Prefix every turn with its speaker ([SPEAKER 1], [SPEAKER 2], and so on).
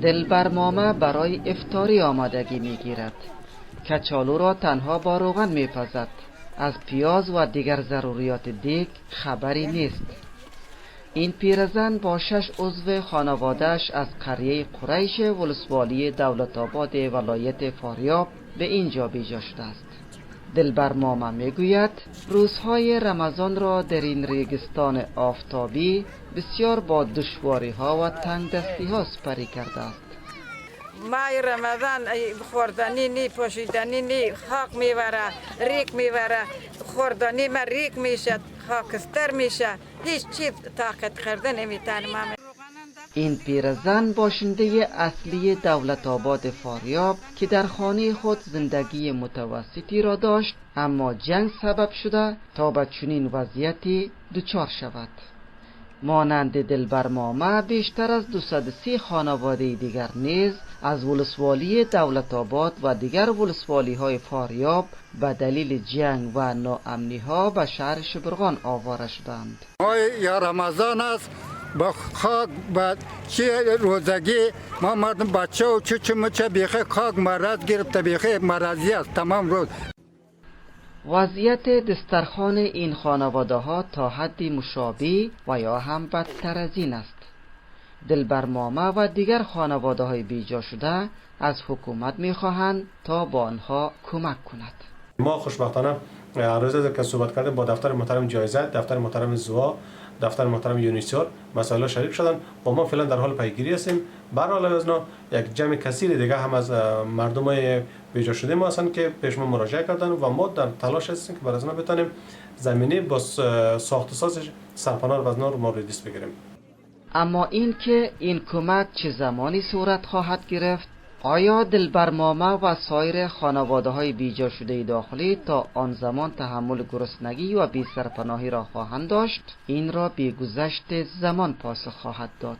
[SPEAKER 1] دلبر ماما برای افطاری آمادگی میگیرد. کچالو را تنها با روغن میپزد. از پیاز و دیگر ضروریات دیگ خبری نیست. این پیرزن با 6 عضو خانواده‌اش از قریه قریش ولسوالی دولت آباد ولایت فاریاب به اینجا بیجا شده است. دلبر ماما میگوید روزهای رمضان را در این ریگستان آفتابی بسیار با دشواری ها و تنگ دستی ها سپری کرده است.
[SPEAKER 2] ماه رمضان خوردنی نی، پوشیدنی نی، خاک میبره، ریک میبره، خوردنی ما ریک میشه، خاکستر میشه، هیچ چیز طاقت خورده نمیتونم.
[SPEAKER 1] این پیرزن باشنده اصلی دولت آباد فاریاب که در خانه خود زندگی متوسطی را داشت، اما جنگ سبب شده تا به چنین وضعیتی دچار شود. مانند دلبر ماما بیشتر از 230 خانواده دیگر نیز از ولسوالی دولت آباد و دیگر ولسوالی های فاریاب به دلیل جنگ و ناامنی ها به شهر شبرغان آواره شدند.
[SPEAKER 3] ماه یا رمضان است، با خاک با چی روزگی ما مردم بچه و چه چه مچه بیخه خاک مرض گرفته، بیخه مرضی است تمام روز.
[SPEAKER 1] وضعیت دسترخوان این خانواده ها تا حدی مشابه و یا هم بدتر از این است. دلبر ماما و دیگر خانواده های بیجا شده از حکومت می خواهند تا با آنها کمک کند.
[SPEAKER 4] ما خوشبختانه روز که صحبت کردیم با دفتر محترم جایزه، دفتر محترم زوا، دفتر محترم یونیسور مسائل شریک شدن و ما فعلا در حال پیگیری هستیم. بر از یک جمع کثیر دیگه هم از مردم بیجا شده ما هستند که پیش ما مراجعه کردن و ما در تلاش هستیم که بر از بتانیم زمینه با ساخت و ساز سرپناه رو از رو ما روی دست بگیریم.
[SPEAKER 1] اما این که این کمک چه زمانی صورت خواهد گرفت، آیا دلبر ماما و سایر خانواده های بیجا شده داخلی تا آن زمان تحمل گرسنگی و بی سرپناهی را خواهند داشت، این را بی گذشت زمان پاسخ خواهد داد.